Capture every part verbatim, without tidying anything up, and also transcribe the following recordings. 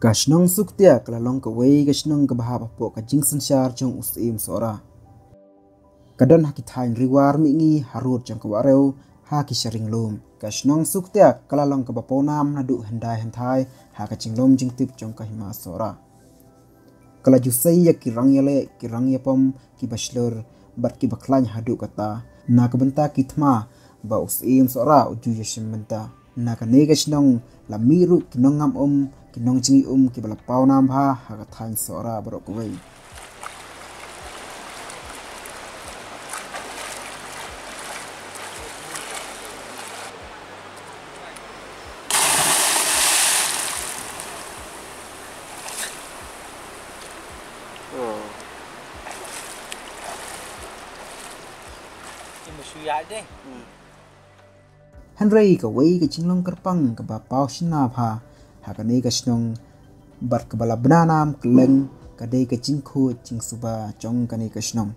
Ka shnong Suktia ka la long kawei ka shnong kaba hap hapoh ka jingsynshar jong u Syiem Sohra. Ka don ha ki thaiñ Riwar Mihngi harud jong ka Wahrew ha ki sharing lum. Ka shnong Suktia ka la long kaba pawnam naduh hyndai hynthai ha ka jinglum jingtip jong ka Hima Sohra. Ka la ju sei ïa ki rang ïaleh, ki rang ïapom kiba shlur bad kiba khlaiñ haduh katta na ka bynta ki thma ba u Syiem Sohra u ju ïashim bynta. Na kane ka shnong la mih ruh ki nongngam um, ki nongjngi um kiba la pawnam bha ha ka thaiñ Sohra baroh kawei. Hynrei kawei ka jinglong kyrpang kaba paw shynna bha ha kane ka shnong bad kaba la bna nam kylleng ka dei ka jingkhuid jingsuba jong kane ka shnong.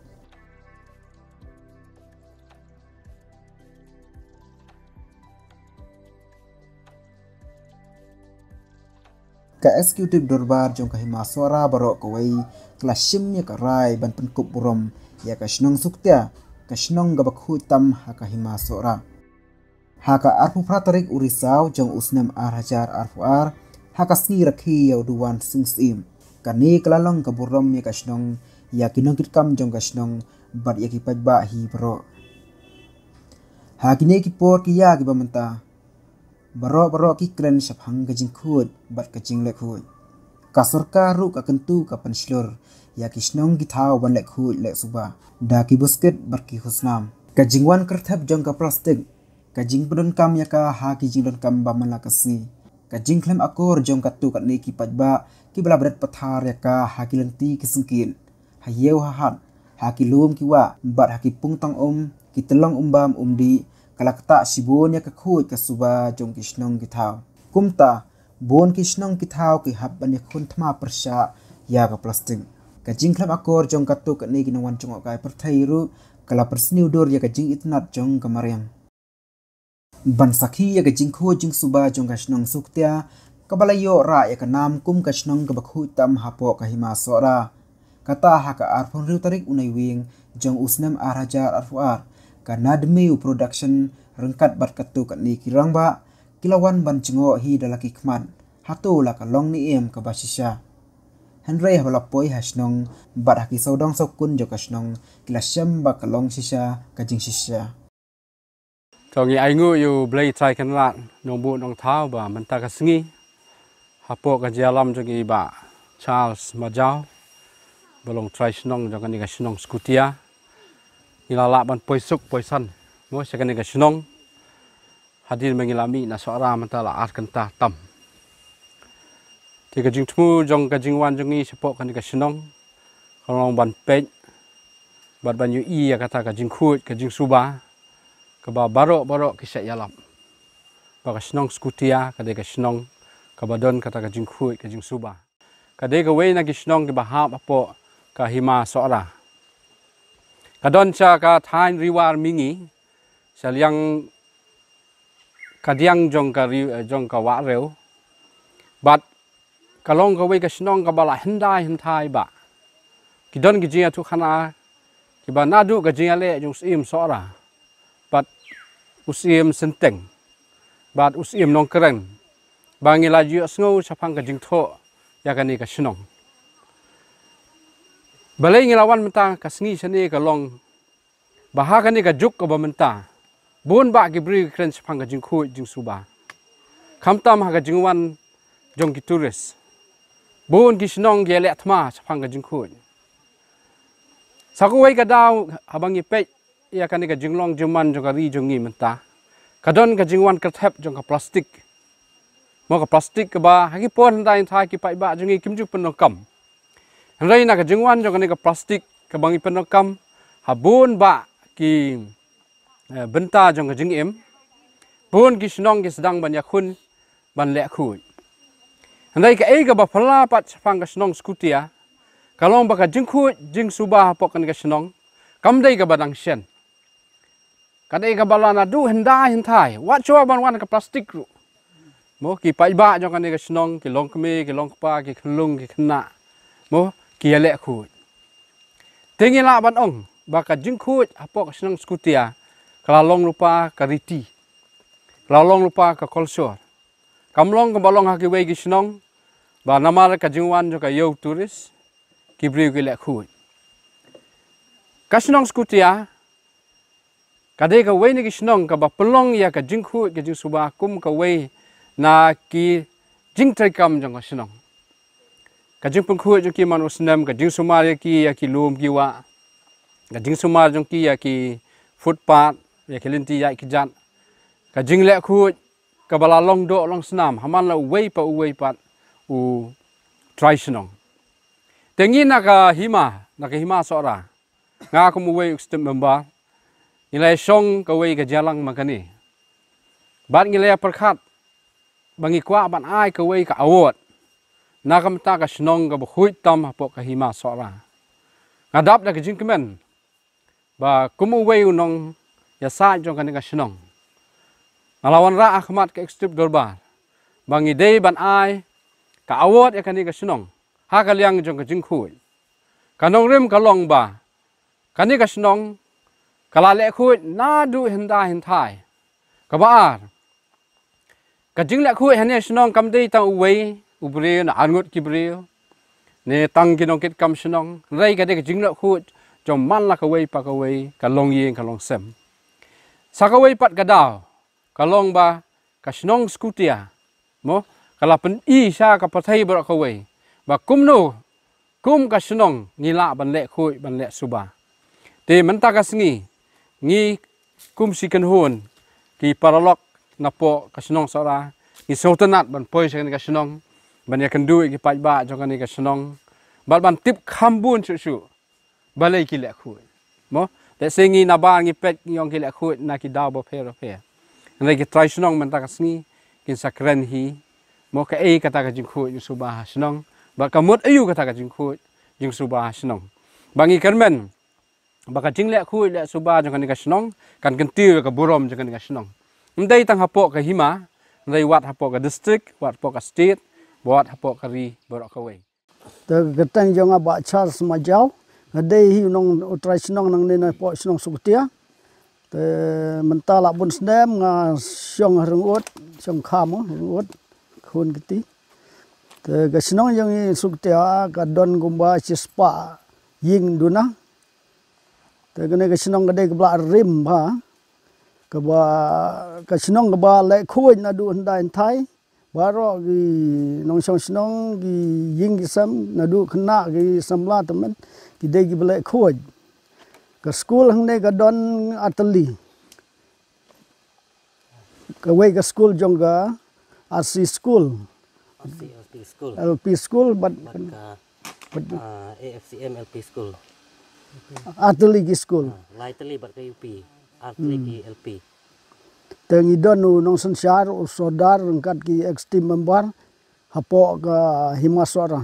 Ka Executive Dorbar jong ka Hima Sohra baroh kawei ka la shim ïa ka rai ban pynkup burom ïa ka shnong Suktia, ka shnong kaba khuid tam ha ka Hima Sohra. Ha ka arphew phra tarik u Risaw jong u snem ar hajar arphew ar, ha ka sngi rakhe ïa u Duwan Sing Syiem, kane ka la long ka burom ïa ka shnong, ïa ki nongkitkam jong ka shnong bad ïa ki paidbah hi baroh. Ha kine ki por ki ïa kiba mynta, baroh baroh ki kren shaphang ka jingkhuid bad ka jingleh khuid. Ka sorkar ruh ka kyntu ka pynshlur ïa ki shnong ki thaw ban leh khuid leh suba da ki buskit bad ki khusnam. Ka jingwan kyrthep jong ka plastik, ka jingpyndonkam ïa ka ha ki jingdonkam ba man la ka sngi, ka jingkhlem akor jong katto katne ki paidbah kiba la bret pathar ïa ka ha ki lynti ki syngkien, ha ïew ha hat, ha ki lum ki wah bad ha ki pung tang um, ki tyllong um bam um dih, ka la ktah shibun ïa ka khuid ka suba jong ki shnong ki thaw. Kumta bun ki shnong ki thaw ki hap ban ïakhun thma pyrshah ïa ka plastik. Ka jingkhlem akor jong katto katne ki nongwan jngohkai pyrthei ruh ka la pynsniew dur ïa ka jingitynnad jong ka mariang. Ban sakhi ïa ka jingkhuid jingsuba jong ka shnong Suktia kaba la ïoh rah ïa ka nam kum ka shnong kaba khuid tam hapoh ka Hima Sohra. Kata ha ka arphew hynriew tarik u Naiwieng jong u snem ar hajar arphew ar, ka Nadmiu Production ryngkat bad katto katne ki rangbah ki la wan ban jngoh hi da la ki khmat hato la ka long ne em kaba shisha. Hynrei haba la poi ha shnong bad ha ki sawdong sawkun jong ka shnong ki la shem ba ka long shisha ka jingshisha. To ngi ainguh ïa U Blei Trai Kynrad Nongbuh Nongthaw ba mynta ka sngi hapoh ka jingïalam jong i Bah Charles Majaw ba long trai shnong jong kane ka shnong Suktia, ngi la lah ban poi suk poi san mo sha kane ka shnong. Hadien ba ngi la mih na Sohra mynta la ar kynta tam. Te ka jingthmu jong ka jingwan jong ngi shapoh kane ka shnong ka long ban peit bad ban ïohi ïa kata ka jingkhuid ka jingsuba kaba baroh baroh ki shah ïalap ba ka shnong Suktia ka dei ka shnong kaba don kata ka jingkhuid ka jingsuba. Ka dei kawei na ki shnong kiba hap hapoh ka Hima Sohra. Ka don sha ka thaiñ Riwar Mihngi, sha liang kadiang jong ka ri, jong ka Wahrew. Bad ka long kawei ka shnong kaba la hyndai hynthai ba ki don ki jingïathuhkhana kiba naduh ka jingïaleh jong u Syiem Sohra bad u Syiem Synteng bad u Syiem Nongkren ba ngi la ju ïohsngew shaphang ka jingthoh ïa kane ka shnong. Balei ngi la wan mynta ka sngi shane ka long ba ha kane ka juk kaba mynta bun bah ki briew ki kren shaphang ka jingkhuid jingsuba. Khamtam ha ka jingwan jong ki tourist, bun ki shnong ki ïaleh thma shaphang ka jingkhuid. Sa kawei ka daw haba ngi peit ïa kane ka jinglong jingman jong ka ri jong ngi mynta, ka don ka jingwan kyrthep jong ka plastik. Mo, ka plastik kaba ha ki por hyndai hynthai ki paidbah jong ngi kim ju pyndonkam. Hynrei na ka jingwan jong kane ka plastik kaba ngi pyndonkam ha bun bah ki, eh, bynta jong ka jingim, bun ki shnong ki sdang ban ïakhun ban leh khuid. Hynrei kaei kaba phylla pat shaphang ka shnong Suktia ka long ba ka jingkhuid jingsuba hapoh kane ka shnong kam dei kaba dang shen. Ka dei kaba la naduh hyndai hynthai, wat shuwa ban wan ka plastik ruh. Mo, ki paidbah jong kane ka shnong, ki longkmie, ki longkpa, ki khyllung, ki khynnah. Mo, ki ïaleh khuid. Te ngi lah ban ong ba ka jingkhuid hapoh ka shnong Skutia ka la long lypa ka riti, ka la long lypa ka kolshor. Kam long kaba long ha kiwei ki shnong, ba namar ka jingwan jong ka ïew tourist, ki briew ki leh khuid. Ka shnong Skutia ka dei kawei na ki shnong kaba pynlong ïa ka jingkhuid ka jingsuba kum kawei na ki jingtreikam jong ka shnong. Ka jingpynkhuid jong ki man u snem, ka jingsumar ïa ki ïa ki lum ki wah, ka jingsumar jong ki ïa ki footpath, ïa ki lynti ïaid kjat, ka jingleh khuid kaba la long doh long snam ha man la uwei pa uwei pat u trai shnong. Te ngi na ka hima, na ka hima Sohra, nga kum uwei u executive member, ngi la shong kawei ka jingïalang ma kane. Bad ngi la pyrkhat ba ngi kwah ban ai kawei ka award na ka bynta ka shnong kaba khuid tam hapoh ka hima Sohra. Nga dap da ka jingkmen ba kum uwei u nongïasaid jong kane ka shnong, nga la wanrah ha khmat ka executive dorbar ba ngi dei ban ai ka award ïa kane ka shnong ha ka liang jong ka jingkhuid. Ka nongrim ka long ba kane ka shnong ka la leh khuid naduh hyndai hynthai. Kaba ar, ka jingleh khuid hane shnong kam dei tang uwei u briew ne arngut ki briew ne tang ki nongkitkam shnong, hynrei ka dei ka jingleh khuid jong man la kawei pa kawei, ka longïing ka longsem. Sa kawei pat ka daw ka long ba ka shnong Skutia, mo, ka la pyni sha ka pyrthei baroh kawei ba kumno kum ka shnong ngi lah ban leh khuid ban leh suba. Te mynta ka sngi ngi kum shi kynhun ki paralok napoh ka shnong Sohra ngi sngewtynnat ban poi sha kane ka shnong ban ïakynduh ïa ki paidbah jong kane ka shnong bad ban tip kham bun shuh shuh balei ki leh khuid. Mo, lehse ngi nabar ngi peit ngi ong ki leh khuid na ki daw bapher bapher. Hynrei ki trai shnong mynta ka sngi kin sa kren hi, mo, kaei kata ka jingkhuid jingsuba ha shnong bad ka mut aïu kata ka jingkhuid jingsuba ha shnong. Ba ngi kyrmen ba ka jingleh khuid leh suba jong kane ka shnong kan kyntiew ïa ka burom jong kane ka shnong. Ym dei tang hapoh ka hima, hynrei wat hapoh ka district, wat hapoh ka state, wat hapoh ka ri baroh kawei. Te ka kyrteng jong nga Bah Charles Majaw, nga dei hi u nong u trai shnong nangne napoh shnong Skutia. Te mynta la bun snem nga shong ha Ryngut, shong kham ha Ryngut, khun kti. Te ka shnong jong ngi Skutia ka don kumba shispah ïing duna. Te kane ka shnong ka dei kaba la rim bha, kaba, ka shnong kaba leh khuid naduh hyndai hynthai. Baroh ki nongshong shnong, ki ïing ki sem, naduh khynnah ki samla tymmen, ki dei kiba leh khuid. Ka skul hangne ka don artylli. Kawei ka skul jong ka R C school, R C L P school. L P school bad, bad ka, bad ah, A F C M L P school. Artylli ki school. Ah, lai tylli bad ka U P, artylli ki L P. Te ngi don u nongsynshar, u sordar ryngkat ki executive member hapoh ka hima Sohra.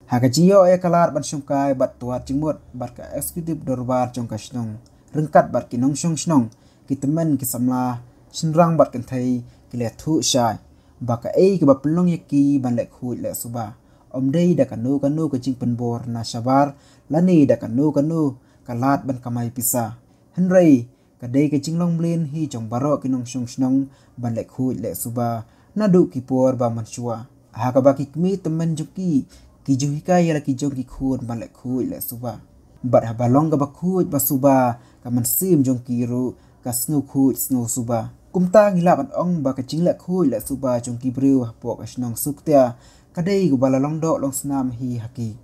Ha ka jingïoh ïa ka lad ban shongkai bad tuat jingmut bad ka executive dorbar jong ka shnong ryngkat bad ki nongshong shnong, ki tymmen ki samla, shynrang bad kynthei, ki la thuh shai ba kaei kaba pynlong ïa ki ban leh khuid leh suba ym dei da kano kano ka jingpynbor na shabar lane da kano kano ka lad ban kamai pisa. Hynrei ka dei ka jinglong mlien hi jong baroh ki nongshong shnong ban leh khuid leh suba naduh ki por ba mynshuwa, ha kaba ki kmie tymmen jong ki ki ju hikai ïa la ki jong ki khun ban leh khuid leh suba. Bad haba long kaba khuid ba suba, ka mynsiem jong ki ruh ka sngew khuid sngew suba. Kumta ngi lah ban ong ba ka jingleh khuid leh suba jong ki briew hapoh ka shnong Skutia ka dei kaba la long doh long snam hi ha ki.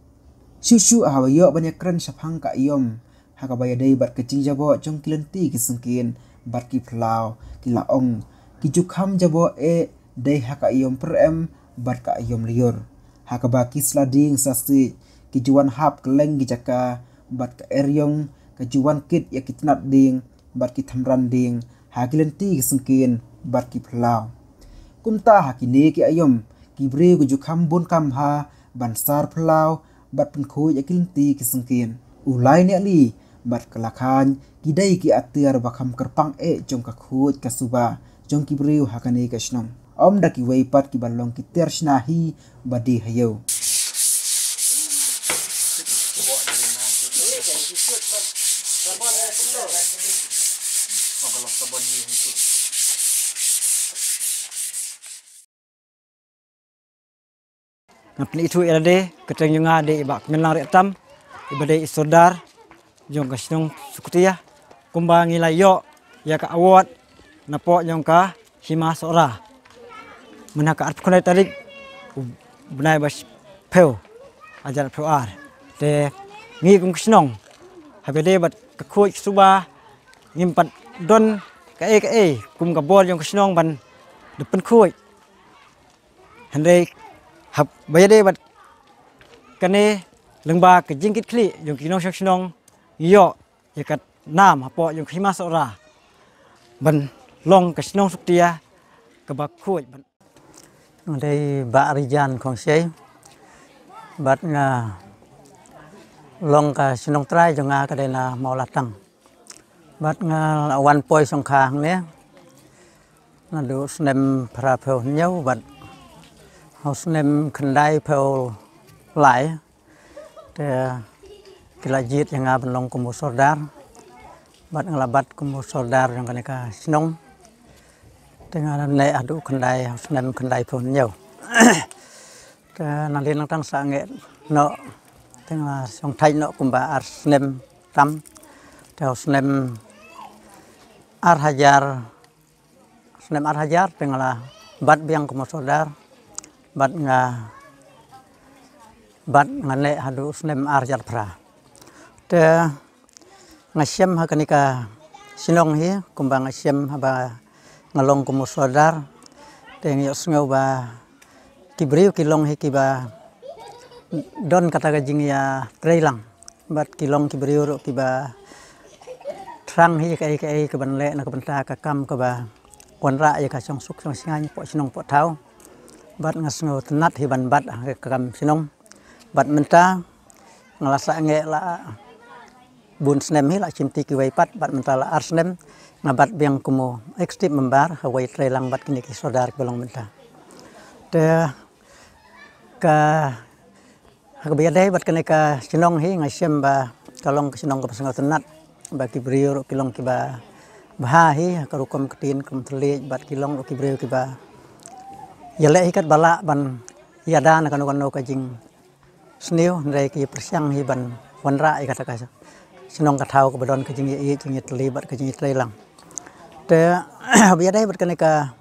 Shuh shuh haba ïoh ban ïakren shaphang ka aïom ha kaba ïadei bad ka jingjaboh jong ki lynti ki syngkien bad ki phyllaw, ki la ong, ki ju kham jaboh eh dei ha ka aïom pyrem bad ka aïom lyiur, ha kaba ki sla dieng sla siej ki ju wan hap kylleng ki jaka bad ka eriong ka ju wan kit ïa ki tnat dieng bad ki thamran dieng ha ki lynti ki syngkien bad ki phyllaw. Kumta ha kine ki aïom ki briew ki ju kham bun kham bha ban sar phyllaw bad pynkhuid ïa ki lynti ki syngkien. U Lai Niah Li bad ka Lakhan ki dei ki atiar ba kham kyrpang eh jong ka khuid ka suba jong ki briew ha kane ka shnong. Ym da kiwei pat kiba long ki tiar shna hi ba die ha ïew. Nga pynithuh ïa lade, kyrteng jong nga dei i Bah Kmenlang Riahtam, iba dei i sordar jong ka shnong Suktia, kumba ngi la ïoh ïa ka award napoh jong ka Hima Sohra mynha ka arphew khyndai tarik u bnai ba shiphew, hajar arphew ar. Te ngi kum ka shnong, haba ïadei bad ka khuid ka suba, ngim pat don kaei kaei kum ka bor jong ka shnong ban da pynkhuid. Hynrei haba ïadei bad kane, lyngba ka jingkitkhlieh jong ki nongshong shnong, ngi ïoh ïa ka nam hapoh jong ka Hima Sohra ban long ka shnong Suktia kaba khuid ban. Nga dei Bah Rijan Khongshei, bad nga long ka shnong trai jong nga ka dei na Mawlatang. Bad nga la wan poi shongkha hangne naduh snem phra phew hynñiew, bad ha u snem khyndai phew lai te ki la jied ïa nga ban long kum u sordar. Bad nga la bat kum u sordar jong kane ka shnong. Te nga la neh haduh khyndai, ha u snem khyndai phew hynñiew. Te nalor nangta nga sangeh noh, te nga la shong thait noh kumba ar snem tam. Te ha u snem ar hajar, snem ar hajar te nga la bat biang kum u sordar, bad nga, bad nga neh haduh snem ar hajar phra. Te nga shem ha kane ka shnong hi, kumba nga shem haba nga long kum u sordar. Te nga ïohsngew ba ki briew ki long hi kiba don kata ka jingïatreilang, bad ki long ki briew ruh kiba thrang hi kaei kaei kaban leh na ka bynta ka kam kaba wanrah ïa ka shongsuk shongsngain poh shnong poh thaw. Bad nga sngewtynnat hi ban bat ha ka kam shnong. Bad mynta nga la sangeh la bun snem hi, la shimti kiwei pat, bad mynta la ar snem nga bat biang kum u executive member ha kawei treilang bad kine ki sordar kiba long mynta. Te ka, ha kaba ïadei bad kane ka shnong hi, nga shem ba ka long ka shnong kaba sngewtynnat, ba ki briew ruh ki long kiba bha hi ha ka rukom ktien kum thylliej, bad ki long ruh ki briew kiba ïaleh hi katba lah ban ïada na kano kano ka jing sniew, hynrei ki pyrshang hi ban wanrah ïa kata ka shnong ka thaw kaba don ka jingïaieit, jingïatylli bad ka jingïatreilang. Te haba ïadei bad kane ka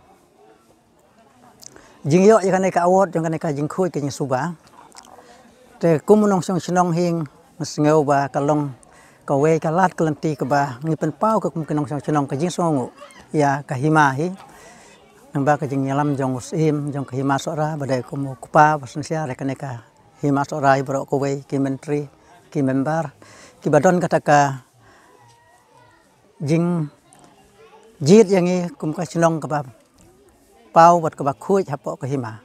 jingïoh ïa kane ka award jong kane ka jingkhuid ka jingsuba, te kum u nongshong shnong hi nga sngew ba ka long kawei ka lad ka lynti kaba ngi pynpaw ka kum ki nongshong shnong ka jingsngewnguh ïa ka hima hi. Nangba ka jingïalam jong u Syiem jong ka Hima Sohra ba dei kum u kpa ba synshar ïa kane ka Hima Sohra, baroh kawei ki myntri, ki member kiba don kata ka jingjied ïa ngi kum ka shnong kaba paw bad kaba khuid hapoh ka hima.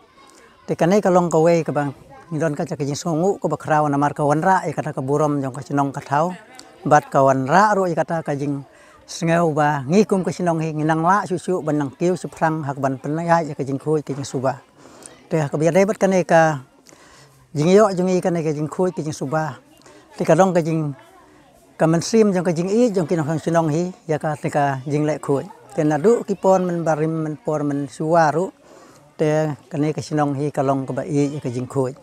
Te kane ka long kawei kaba ngi don kata ka jingsngewnguh kaba khraw namar ka wanrah ïa kata ka burom jong ka shnong ka thaw, bad ka wanrah ruh ïa kata ka jingsngew ba ngi kum ka shnong hi ngi nang lah shuh shuh ban nang kiew shaphrang ha kaban pynïaid ïa ka jingkhuid ka jingsuba. Te ha kaba ïadei bad kane ka jingïoh jong ngi kane ka jingkhuid ka jingsuba, te ka long ka jing, ka mynsiem jong ka jingïeit jong ki nongshong shnong hi ïa kane ka jingleh khuid. Te naduh ki por mynbarim, mynpor, mynshuwa ruh, te kane ka shnong hi ka long kaba ïeit ïa ka jingkhuid.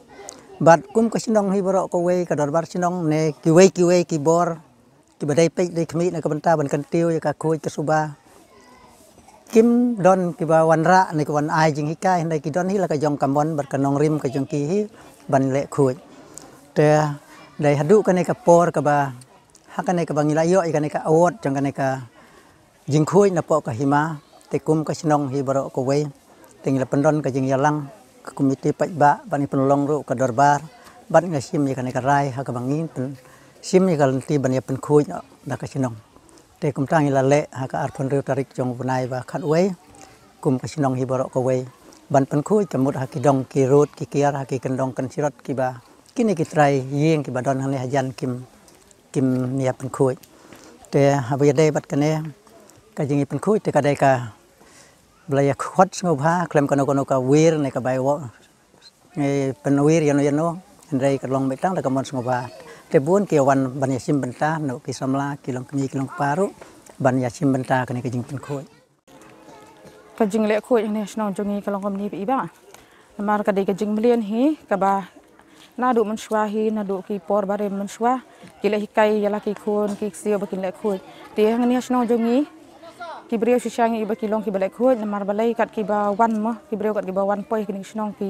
Bad kum ka shnong hi baroh kawei, ka dorbar shnong ne kiwei kiwei ki bor kiba dei peit dei khmih na ka bynta ban kyntiew ïa ka khuid ka suba, kim don kiba wanrah ne ki wan ai jinghikai, hynrei ki don hi la ka jong ka mon bad ka nongrim ka jong ki hi ban leh khuid. Te dei haduh kane ka por kaba, ha kane kaba ngi la ïoh ïa kane ka award jong kane ka jingkhuid napoh ka hima, te kum ka shnong hi baroh kawei te ngi la pyndon ka jingïalang ka komiti paidbah ban ïa pynlong ruh ka dorbar, bad nga shim ïa kane ka rai ha kaba ngi pyn, shim ïa ka lynti ban ïa pynkhuid noh da ka shnong. Te kumta ngi la leh ha ka arphew hynriew tarik jong u bnai ba khatwei, kum ka shnong hi baroh kawei, ban pynkhuid ka mut ha ki dong ki rud ki kiar, ha ki kyndong kynsirot kiba kine ki trai ïing kiba don hangne hajan kim, kim ïa pynkhuid. Te haba ïadei bad kane ka jingïa pynkhuid te ka dei ka Ba la ïa khot sngewbha khlem kano kano ka wir ne ka bai wok. Ngi pynwir ïano ïano, hynrei ka long beit tang da ka mon sngewbha. Te bun ki wan ban ïa shim bynta, no ki samla, ki long kmie, ki long kpa ruh, ban ïa shim bynta kane ka jingpynkhuid. Ka jingleh khuid hane shnong jong ngi ka long kumne phi i ba. Namar ka dei ka jingmlien hi kaba naduh mynshuwa hi, naduh ki por barim mynshuwa ki la hikai ïa la ki khun ki ksiew ba kin leh khuid. Te hangne shnong jong ngi ki briew shisha ngi i ba ki long kiba leh khuid, namar balei kat kiba wan mo, ki briew kat kiba wan poi kine ki shnong ki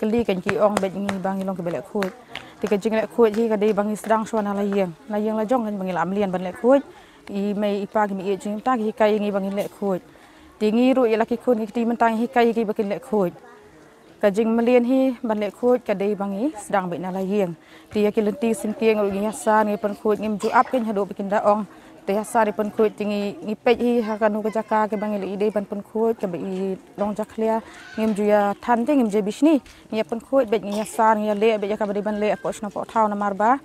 kylli kan ki ong beit ngi ba ngi long kiba leh khuid. Te ka jingleh khuid hi ka dei ba ngi sdang shuwa na la ïing, la ïing la jong kan ba ngi la mlien ban leh khuid. I mei i pa ki mei i jingta ki hikai ngi ba ngin leh khuid. Te ngi ruh ïa la ki khun ki kti mynta ngi hikai ki ba kin leh khuid. Ka jingmlien hi ban leh khuid ka dei ba ngi sdang beit na la ïing. Te ïa ki lynti syngkien ruh ngi ïa san ngi pynkhuid, ngim ju ap kein haduh ba kin da ong. Te ïa san ngi pynkhuid te ngi, ngi peit hi ha kano ka jaka kaba ngi la i dei ban pynkhuid kaba i long jakhlia. Ngim ju ïa than te ngim ju bishni. Ngi ïa pynkhuid beit, ngi ïa san, ngi ïa leh beit ïa kaba dei ban leh hapoh shnong hapoh thaw, namar ba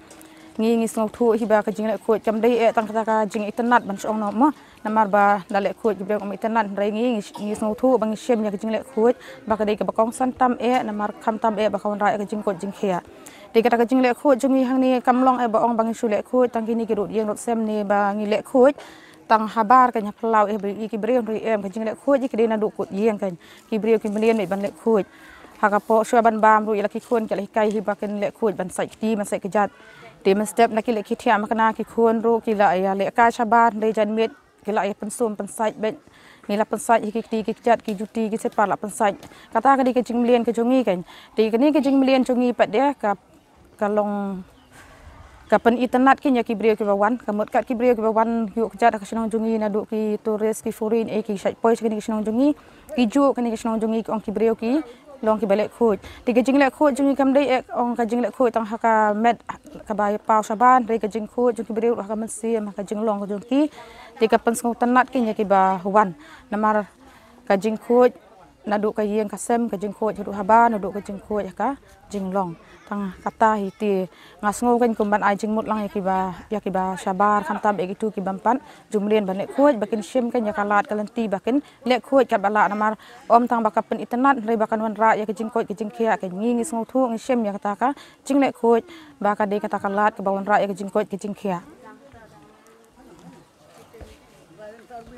ngi, ngi sngewthuh hi ba ka jingleh khuid kam dei eh tang kata ka jingitynnad ban shu ong noh mo. Namar ba da leh khuid ki briew kam itynnad, hynrei ngi, ngi, ngi sngewthuh ba ngi shim ïa ka jingleh khuid ba ka dei kaba kongsan tam eh, namar kham tam eh ba ka wanrah ïa ka jingkoit jingkhiah. Te kata ka jingleh khuid jong ngi hangne kam long eh ba ong ba ngi shu leh khuid tang kine ki rud ïing rud sem ne ba ngi leh khuid tang habar ka ïa phyllaw eh ba ïa ki briew, hynrei em, ka jingleh khuid ïa ki dei naduh kut ïing kan. Ki briew ki mlien beit ban leh khuid. Ha ka por shuwa ban bam ruh ïa la ki khun ki la hikai hi ba kin leh khuid ban sait kti ban sait kjat. Te mynstep na ki leh ki thiah makna ki khun ruh ki la ïa leh kai shabar, hynrei jan miet ki la ïa pynsum pynsait beit. Ngi la pynsait hi ki kti ki kjat, ki juti, ki slipar la pynsait. Kata ka dei ka jingmlien ka jong ngi kan. Te kane ka jingmlien jong ngi pat de ka, ka long ka pynitynnad kein ïa ki briew kiba wan, ka mut kat ki briew kiba wan ïuh kjat ha ka shnong jong ngi naduh ki tourist ki foreign eh ki shait poi sha kane ka shnong jong ngi, ki juh kane ka shnong jong ngi ki ong ki briew ki long kiba leh khuid. Te ka jingleh khuid jong ngi kam dei eh ong ka jingleh khuid tang ha ka met kaba ïa paw shabar, hynrei ka jingkhuid jong ki briew ha ka mynsiem, ha ka jinglong ka jong ki. Te ka pynsngewtynnad kein ïa kiba wan. Namar ka jingkhuid naduh ka ïing ka sem, ka jingkhuid haduh haba, naduh ka jingkhuid ha ka jinglong. Tang kata hi te nga sngew kein kum ban ai jingmut lang ïa kiba, ïa kiba shabar, khamtam ïa kitu ki bym pat ju mlien ban leh khuid, ba kin shim kein ïa ka lad ka lynti ba kin leh khuid katba lah, namar ym tang ba ka pynitynnad, hynrei ba kan wanrah ïa ka jingkoit ka jingkhiah kein. Ngi, ngi sngewthuh, ngi shim ïa kata ka jingleh khuid ba ka dei kata ka lad kaba wanrah ïa ka jingkoit ka jingkhiah.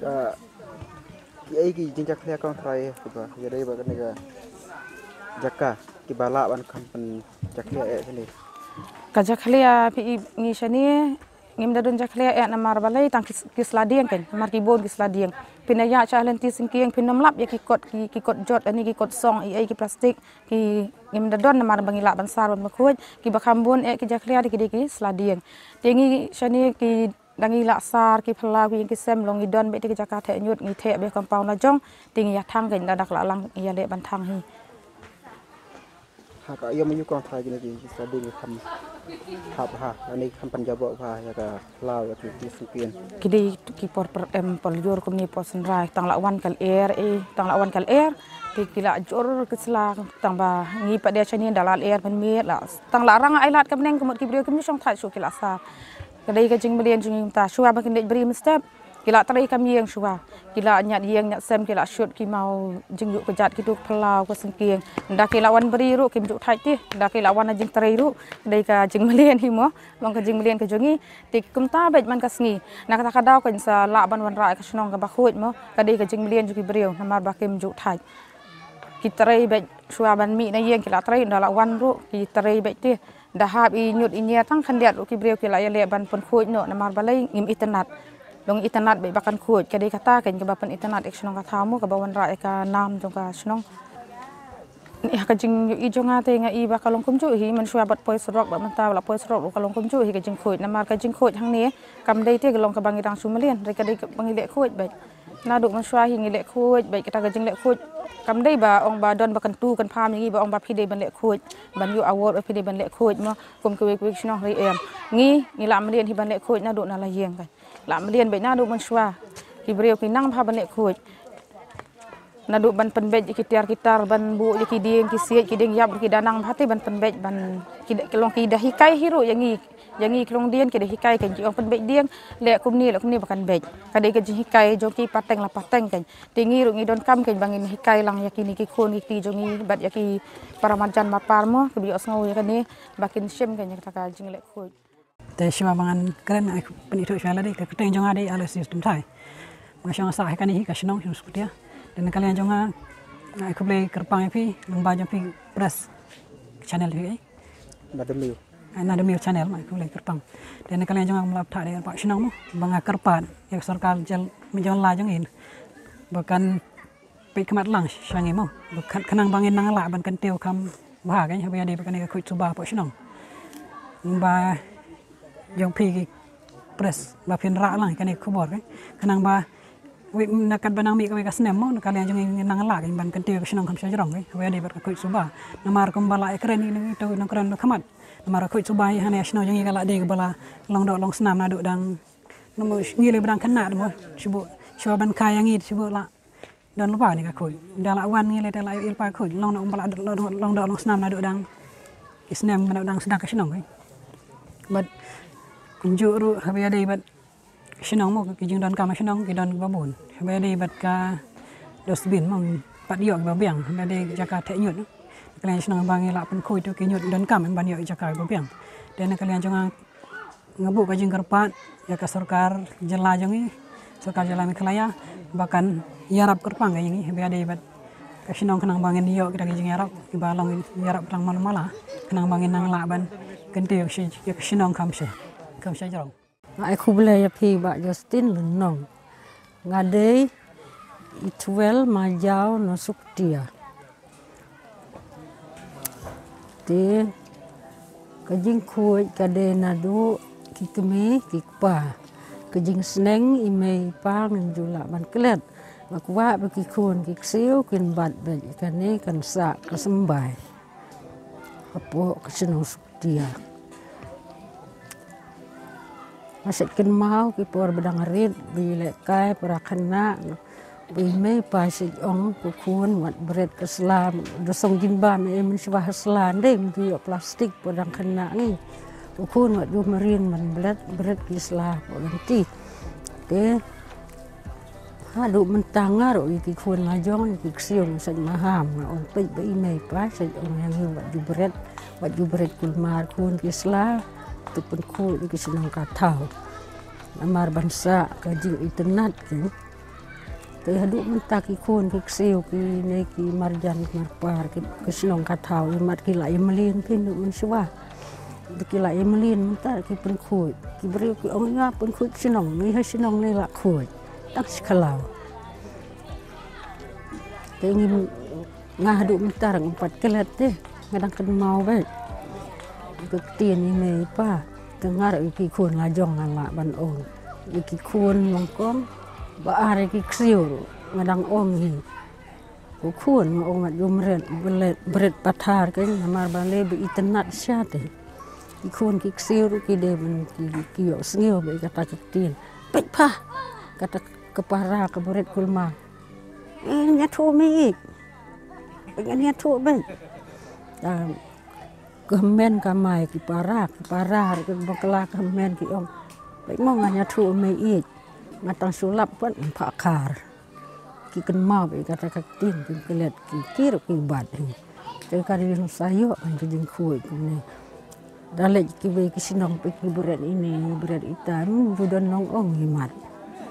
Ka, ki ei ki jingjakhlia kong trai kiba ïa dei ba kane ka jaka kiba lah ban kham pynjakhlia eh kane. Ka jakhlia phi i ngi shane ngim da don jakhlia eh namar balei tang ki, ki sla dieng kein, namar ki bun ki sla dieng. Phin ïa sha lynti syngkien phin ym lap ïa ki kot, ki, ki kot jot ani ki kot song i ei ki plastik ki ngim da don namar ba ngi lah ban sar ban khuid, kiba kham bun eh ki jakhlia dei ki dei ki sla dieng. Te ngi shane ki dang ngi lah sar ki phyllaw ki ïing ki sem long ngi don beit te ki jaka theh ñiut ngi theh beit compound la jong, te ngi ïa thang kein da dak la lang ïa leh ban thang hi. Ha ka ïom aïu kong trai kine ki sla dieng ki kham hap ha, ani kham pynjaboh ha ïa ka phyllaw ïa ki, ki syngkien. Ki dei ki por, por em, por jur kumne por synrai tang la wan ka lyer eh, tang la wan ka lyer. Te ki la jur ki sla tang ba ngi pat de shane da la lyer pynmiet la tang la rang ai lad ka bneng ka mut ki briew kim ju shong thait shuh ki la sar. Ka dei ka jingmlien jong ngi mynta shuwa ba kin leit bri mynstep. Ki la trei kam ïing shuwa. Ki la ñiad ïing ñiad sem ki la shut ki maw jingïuh kjat kitu ki phyllaw ka syngkien. Da ki la wan bri ruh kim ju thait te. Da ki la wan na jingtrei ruh. Ka dei ka jingmlien hi mo. Long ka jingmlien ka jong ngi. Te kumta beit man ka sngi. Na kata ka daw kan sa lah ban wanrah ka shnong kaba khuid mo. Ka dei ka jingmlien jong ki briew namar ba kim ju thait. Ki trei beit shuwa ban mih na ïing ki la trei, da la wan ruh ki trei beit te. Da hap i ñiut i ñiar tang khyndiat ruh ki briew ki la ïa leh ban pynkhuid noh namar balei ngim itynnad. Long itynnad beit ba kan khuid, ka dei kata kein kaba pynitynnad ïa ka shnong ka thaw mo kaba wanrah ïa ka nam jong ka shnong. Ni ha ka jingïohi jong nga te nga i ba ka long kumjuh hi, mynshuwa bad poi surok bad mynta ba la poi surok ruh ka long kumjuh hi ka jingkhuid namar ka jingkhuid hangne kam dei te ka long kaba ngi dang shu mlien, hynrei ka dei kaba ngi leh khuid beit. Naduh mynshuwa hi ngi leh khuid beit, kata ka jingleh khuid kam dei ba ong ba don ba kyntu kynpham ïa ngi ba ong ba phi dei ban leh khuid, ban ïoh award ba phi dei ban leh khuid mo kum kiwei kiwei ki shnong, hynrei em. Ngi, ngi la mlien hi ban leh khuid naduh na la ïing kein. La mlien beit naduh mynshuwa. Ki briew ki nang bha ban leh khuid. Naduh ban pynbeit ïa ki tiar ki tar, ban buh ïa ki dieng ki siej, ki dieng ïap, ki danang, bha te ban pynbeit ban ki, ki long ki da hikai hi ruh ïa ngi. Ïa ngi ki longdien ki da hikai, kan ki ong pynbeit dieng, leh kumne, leh kumne ba kan beit. Ka dei ka jinghikai jong ki pateng la pateng kan. Te ngi ruh ngi donkam kan ba ngin hikai lang ïa kine ki khun ki kti jong ngi bad ïa ki para marjan marpar mo, kiba ïohsngew ïa kane, ba kin shim kan ïa kata ka jingleh khuid. Te shuwa ba ngan kren, ai pynithuh shuwa lade, ka kyrteng jong nga dei Aloysius Tymthai. Nga shong sah ha kane hi ka shnong, shnong Suktia. Te na ka liang jong nga, ai khublei kyrpang ïa phi, lyngba jong phi Press Channel phi, eh? Nadamir. Ai Nadamir Channel, ai khublei kyrpang. Te na ka liang jong nga, mlap tha dei kyrpang shnong mo, ba nga kyrpad ïa ka sorkar jylla, jong la jong ngi, ba kan peit khmat lang sha ngi mo, ba kan, khnang ba ngin nang lah ban kyntiew kham bha kan, haba ïadei bad kane ka khuid suba hapoh shnong. Ba jong phi ki Press ba phin rah lang kane ka khubor kan, khnang ba wei na katba nang mih kawei ka snem mo, na ka liang jong ngi ngin nang lah kan ban kyntiew ka shnong kham shajrong kan, haba ïadei bad ka khuid suba. Namar kumba la ïakren ïa ngi to nang kren khmat. Namar ka khuid suba ïa hane shnong jong ngi ka la dei kaba la long doh long snam naduh dang, namo ngi lei ba dang khynnah mo, shu buh, shu ban kai ïa ngi shu buh la don lypa ne ka khuid. Da la wan ngi lei da la ïoh lypa khuid. Long na um ba la long, long, long, long snam naduh dang ki snem, naduh dang sdang ka shnong kan. Bad kumjuh ruh haba ïadei bad shnong mo, ki jingdonkam shnong ki don kiba bun. Haba ïadei bad ka dustbin mo, pat ïoh kiba biang. Haba ïadei jaka theh ñiut, na ka liang shnong ba ngi lah pynkhuid to ki ñiut donkam ban ïoh jaka kiba biang. Te na ka liang jong nga, nga buh ka jingkyrpad ïa ka sorkar jylla jong ngi, sorkar jylla Meghalaya, ba kan ïarap kyrpang ïa ngi haba ïadei bad ka shnong, khnang ba ngin ïoh kita ki jingïarap kiba long ïarap tang malu mala, khnang ba ngin nang lah ban kyntiew ïa ka shnong kham sha, kham shajrong. Nga ai khublei ïa phi Bah Justin Lyngdoh. Nga dei i Twel Majaw na Suktia. Te ka jingkhuid ka dei naduh ki kmie ki kpa. Ka jingsneng i mei i pa ngim ju lah ban klet. Nga kwah ba ki khun ki ksiew kin bat beit ïa kane kan sah ka symbai hapoh ka shnong Suktia. Nga shait kynmaw ki por ba dang rit, ba i lehkai para khynnah, ba i mei i pa i shait ong, ko khun wat bret ka sla, da song jingbam, eh, mynshwa ha sla, ym dei, ym dei ïoh plastik, por dang khynnah ngi. Ko khun wat ju marin ban bret, bret ki sla hapoh lynti. Te haduh mynta nga ruh ïa ki khun la jong, ïa ki ksiew nga shait maham, nga ong peit ba i mei i pa i shait ong ïa ngi wat ju bret, wat ju bret kulmar khun ki sla, to pynkhuid ïa ki shnong ka thaw. Namar ban sah ka jingitynnat ki. Te haduh mynta ki khun ki ksiew kine ki marjan marpar ki, ki shnong ka thaw, imat ki la ïa mlien phin mynshwa. Ki la ïa mlien mynta ki pynkhuid. Ki briew ki ong ïa pynkhuid shnong, ngi ha shnong ngi la khuid. Tang shi khlaw. Te ngi, nga haduh mynta ngam pat klet te, nga dang kynmaw beit. Ka ktien i mei i pa, te nga ruh ïa ki khun la jong nga lah ban ong. Ïa ki khun nyngkong, ba ar ïa ki ksiew ruh, nga dang ong hi. Ko khun nga ong wat ju bret, bret, bret pathar kan, namar balei ba itynnat sha te. Ki khun ki ksiew ruh ki dei ban ki, ki ïohsngew bad kata ka ktien. Peit pa! Kata ka para ka bret kulmar. Eh, ngan ïathuh mei ïeit. Ngan ïathuh beit. Ah, ka hynmen ka mai ki para, ki para, ki bakla ka hynmen ki ong. Peit mo ngan ïathuh mei ïeit. Nga tang shu lap pat ym phah khar. Ki kynmaw bad kata ka ktien, ki klet, ki kir, ki bat hi. Te ka dei nusaiñ kan ka jingkhuid kumne. Da leit kiwei ki shnong peit ki bret ine, bret ita, ym ju don nongong imat.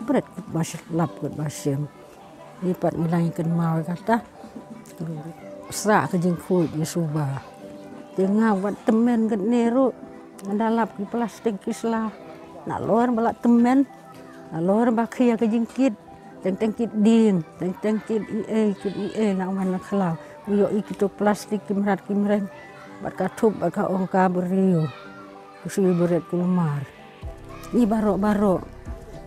Bret kut ba shlap kut ba shem. Ngi pat ngi la ngi kynmaw kata. Sah ka jingkhuid ïa suba. Te nga wat tymmen katne ruh. Nga da lap ki plastik ki sla. Nalor ba la tymmen. Nalor ba khia ka jingkit. Teng teng kit dieng, teng teng kit i ei, kit i ei na wan na khlaw. U ïoh i kito plastik ki mrad ki mreng. Bad ka thup, bad ka ong ka briew. Ku shu bret kulmar. Ngi baroh baroh.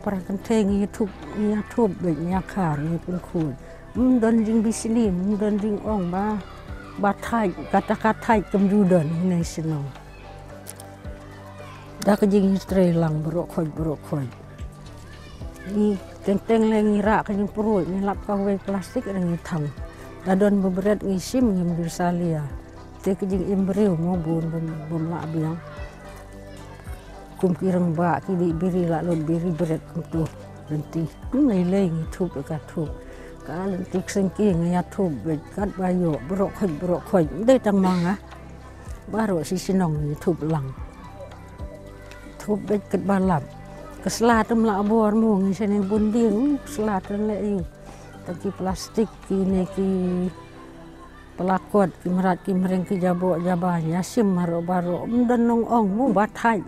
Para kynthei ngi thup, ngi thup bad ngi khar, ngi pynkhuid. Ym don jingbishni, ym don jingong ba. Ba thait, kata ka thait kum ju don, ngi nai shnong. Da ka jingtrei lang baroh khoit, baroh khoit. Ngi Teng teng leh ngi rah ka jingpruid, ngi lap kawei plastik, ngi thang. Da don ba bret ngi shim, ngim dei salia. Te ka jingim briew mo bun bym, bym lah biang. Kum ki rangbah ki dih biri, la lut biri bret kumto. Lynti. Kum lei lei ngi thup ka thup. Ka lynti kseng ki ngi ïa thup beit katba ïoh, baroh khoit, baroh khoit. Dei tang ma nga. Baroh shi shnong ngi thup lang. Thup beit katba lap. Ka sla tam la bor mo ngi shane bun ding, ka sla tam leh ïu. Tang ki plastik kine ki Pla kot ki mrad ki mreng ki jabok jaba, ïa shim baroh baroh. Ym don nong ong mo ba thait.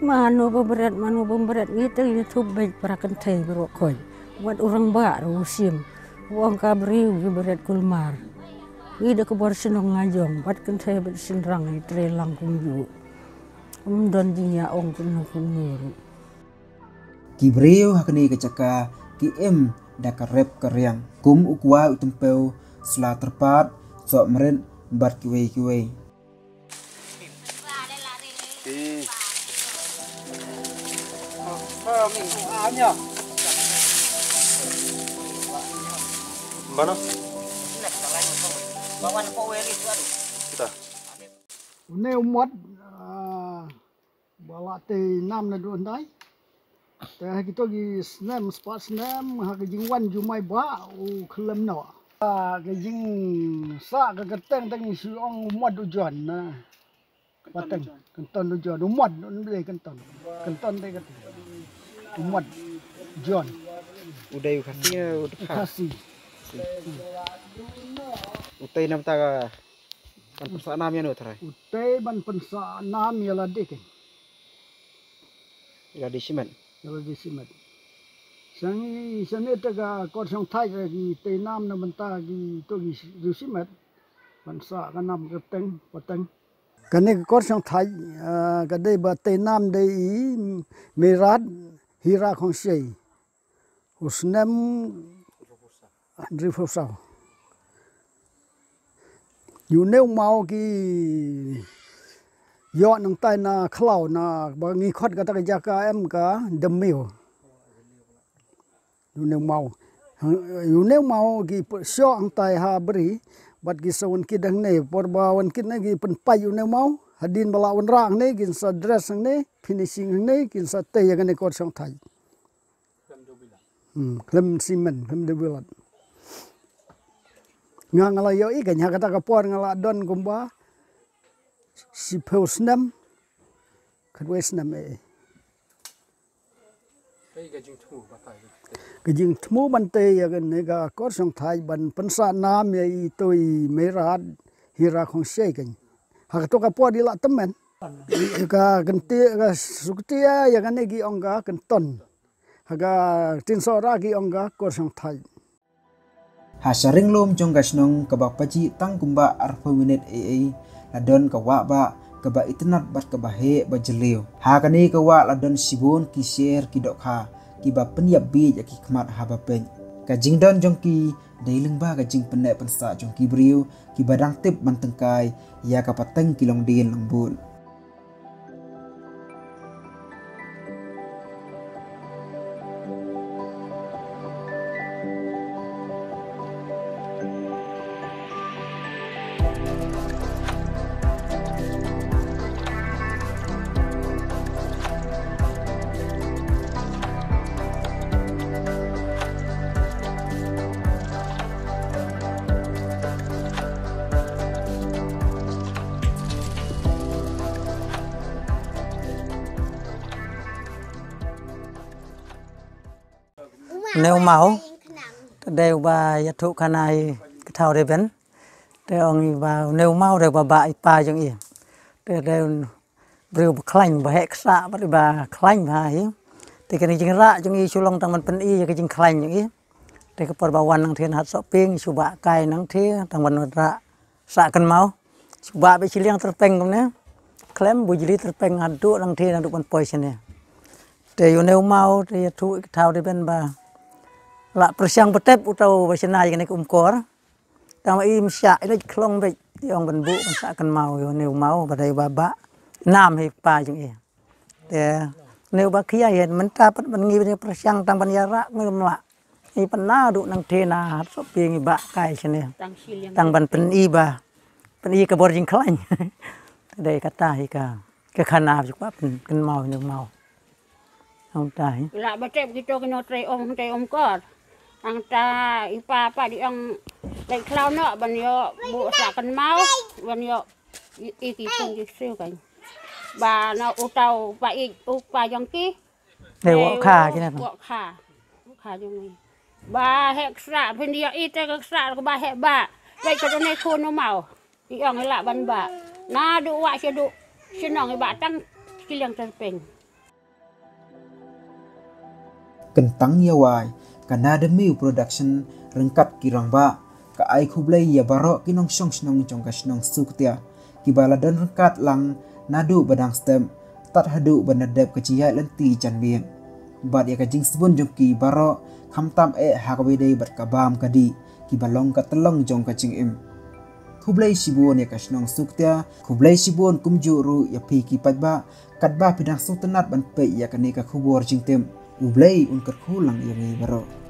Mano ba bret, mano ba bret, ngi te ngi thup beit para kynthei baroh khoit. Wat u rangbah ruh u shim. U ong ka briew ki bret kulmar. Ngi da ka bor shnong la jong, bad kynthei bad shynrang ngi trei lang kumjuh. Ym don jingïa ong kumno kumno ruh. Ki briew ha kane ka jaka ki im da ka rep ka riang kum u kwai u tympew, sla tyrpad, soh mrit bad kiwei kiwei. Mana? Kita. Une u mot, ah, ba la tei nam naduh hyndai. Te ha kito ki snem, spah snem, ha ka jingwan jong u mei ba u khlem noh. Ah, ka jingsah ka kyrteng te ngi shu ong u mot u John na. Pateng, kynton u John, u mot, u dei kynton. Kynton dei kynton. U mot John. U dei u Khasi, u dei u Khasi. Khasi. U tei namar ta ka Ban pynsah nam ïa no trai? U tei ban pynsah nam ïa lade keiñ. Ïa lade shimet. Ïa lade shimet. Shangi shane te ka kor shong thait ki tei nam na bynta kito ki riew shimet. Ban sah ka nam kyrteng pateng. Kane ka kor shong thait, ah, ka dei ba tei nam dei i Meirad Hira Khongshei. U snem hynriewphew saw. Ïa une u maw ki ïoh nangtai na khlaw na ba ngi khot kata ka jaka em ka Demiu. Ïa une u maw. Ïa une u maw ki shoh hangtai ha bri bad ki sa wan kit hangne, por ba wan kit ne ki pynpait ïa une u maw. Hadien ba la wanrah hangne kin sa dress hangne, finishing hangne, kin sa tei ïa kane kor shong thait. Hmm, khlem simen, khlem de bilat. Nga nga la ïoh i keiñ ha kata ka por nga la don kumba shiphew snem. Khatwei snem eh. Ka jingthmu ban tei ïa kane ka kor shong thait ban pynsah nam ïa ito i Meirad Hira Khongshei keiñ. Ha kato ka por i la tymmen. Ka kynti ka sukti ïa kane ki ong ka kynton. Ha ka Ktien Sohra ki ong ka kor shong thait. Ha sharing lum jong ka shnong kaba pajih tang kumba arphew minit ei ei, la don ka wah bah kaba itynnad bad kaba heh ba jylliew. Ha kane ka wah la don shibun ki sher ki dohkha kiba pynïap bieit ïa ki khmat haba peit. Ka jingdon jong ki dei lyngba ka jingpynneh pynsah jong ki briew kiba dang tip ban tyngkai ïa ka pateng ki longdien longbud. Une u maw te dei uba ïathuh khana ïa ka thaw Reben. Te ong i ba une u maw dei uba bah i pa jong i. Te dei un briew ba khlaiñ, ba heh ksah bad ba khlaiñ bha hi. Te kane ka jingrah jong i shu long tang ban pyni ïa ka jingkhlaiñ jong i. Te ka por ba wan nangthe na Hat Sohpieng shu bah kai nangthe tang ban rah sah kynmaw. Shu bah beit shiliang tyrpeng kumne. Khlem bujli tyrpeng haduh nangthe naduh ban poi shane. Te ïa une u maw te ïathuh ïa ka thaw Reben ba la pyrshang ba tep uta uba shna ïa kane ka umkor. Tang ba im shah i leit khlong beit i ong ban buh ban sah kynmaw ïa une u maw ba dei uba bah nam hi pa jong i. Te Ne ba khia ïa mynta pat ban ngi ban pyrshang tang ban ïarap ngi mla. Ngi pynna du nang te na hap sop ngi ba kai shane. Tang shiliang. Tang ban pyni ba. Pyni ka bor jingkhlaiñ. Dei kata hi ka. Ka khana ju ba pyn kynmaw jingmaw. Hangta hi. La ba tep kito kino trei om trei om kor. Hangta i pa pa di ong leit khlaw noh ban ïoh bu sa kynmaw ban ïoh i, i ki pun ki siu kan. Ba na utau pa i upa jong ki. Dei wok kha kine. Wok kha. Wok kha jong i. Ba hek sra phin ïoh i te ka sra ka ba hek ba. Leit ka ne khun u mau. I ong i lah ban ba. Na du wa sha du. Shnong i ba tang kiliang terpeng. Kyntang ïa wai ka Na Da Miw Production ryngkat ki rangbah ka ai khublei ïa baroh ki nongshong shnong jong ka shnong Suktia kiba la don ryngkat lang naduh ba dang step tad haduh ban da dep ka jingïaid lynti janmiet. Bad ïa ka jingsbun jong ki baroh khamtam eh ha kaba ïadei bad ka bam ka dih kiba long ka tyllong jong ka jingim. Khublei shibun ïa ka shnong Suktia, khublei shibun kumjuh ruh ïa phi ki paidbah katba phi dang sngewtynnat ban peit ïa kane ka khubor jingtip. U Blei un kyrkhu lang ïa ngi baroh.